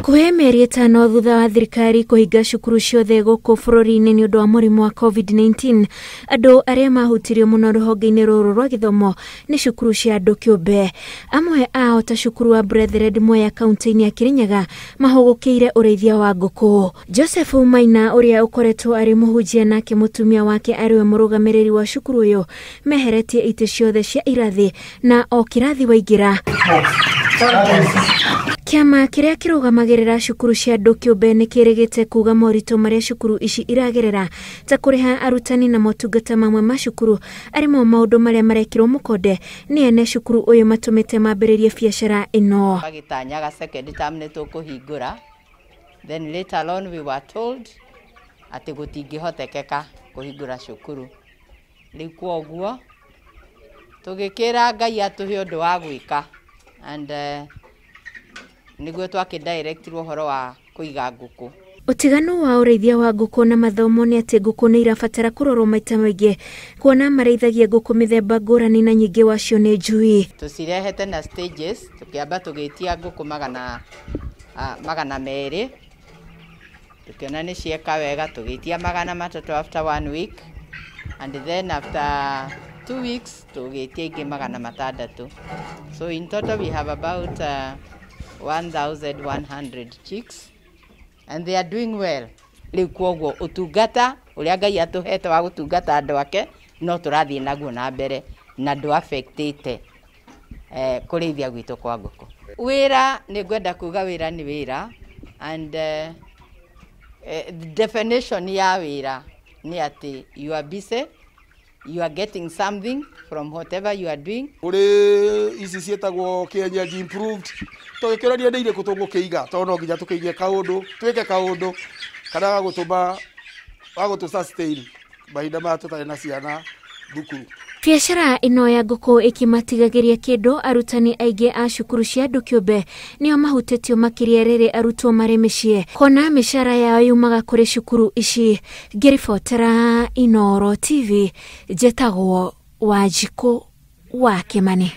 Hakuhĩ mĩeri 5 thutha wa thirikari kũhinga cukuru ciothe gũkũ bũrũri-inĩ nĩ ũndũ wa mũrimũ wa COVID-19, andũ arĩa mahutirio mũno rũhonge-inĩ rũrũ rwa gĩthomo nĩ cukuru cia andũ kĩũmbe. Amwe ao ta cukuru wa Brethren Mwea kaunti-inĩ ya Kirinyaga mahũgũkĩire ũrĩithia wa ngũkũ. Joseph Maina ũrĩa ũkoretwo arĩ mũhunjia nake mũtumia wake arĩwe mũrũgamĩrĩri wa cukuru ũyũ meheretie itĩ ciothe cia irathi na o kĩrathi waingĩra. Kĩama kĩrĩa kĩrũgamagĩrĩra cukuru cia andũ kĩũmbe nĩ kĩrĩgĩte kuga moritũ marĩa cukuru ici iragerera ta kũrĩha arutani na motungata mamwe ma cukuru arĩ mo maũndũ marĩa marekĩrwo mũkonde nĩ ene cukuru ũyũ matũmĩte mambĩrĩrie biacara ĩno. Agĩtanyaga second term nĩ tũkũhingũra, then later on we were told atĩ gũtingĩhotekeka kũhingũra cukuru. Rĩu kwoguo tũgĩkĩra Ngai atũhe ũndũ wa gwĩka and nĩguo twakĩdirectirwo ũhoro wa kũiga ngũkũ. Ũtiganu wa ũrĩithia wa ngũkũ na mathomo nĩ atĩ ngũkũ nĩ irabatara kũrorwo maita maingĩ kuona marĩithagia ngũkũ mĩthemba ngũrani na nyingĩ wacio nĩ njui. Tũcirehete na stages, tũkĩamba tũgĩtia ngũkũ 200, tũkĩona nĩ cieka wega tũgĩtia 300 after 1 week, and then after 2 weeks tũgĩtia ingĩ 600. So in total we have about 1,100 chicks and they are doing well. Rĩu kwoguo ũtungata ũrĩa Ngai atũhete wa gũtungata andũ ake no tũrathiĩ naguo na mbere na ndũ-affectĩte kũrĩithia gwitũ kwa ngũkũ. Wĩra nĩ ngwenda kuga wĩra nĩ wĩra and definition ya wĩra nĩ atĩ you are busy, you are getting something from whatever you are doing. Kũrĩ ici ciĩtagwo kienyeji improved, tũgĩkĩũrania nĩ irĩkũ tũgũkĩiga tondũ no nginya tũkĩige kaũndũ, twĩke kaũndũ kana gagũtũma gagũtũ sustain mahinda maya tũtarĩ na ciana thukuru. Biacara ĩno ya ngũkũ ĩkĩmatigagĩria kĩndũ, arutani aingĩ a cukuru cia andũ kĩũmbe nĩo mahutĩtio makĩria rĩrĩ arutwo marĩ mĩciĩ kuona mĩcara yao yumaga kũrĩ cukuru ici. Ngĩribotera Inooro TV, njetagwo Wanjikũ wa Kĩmani.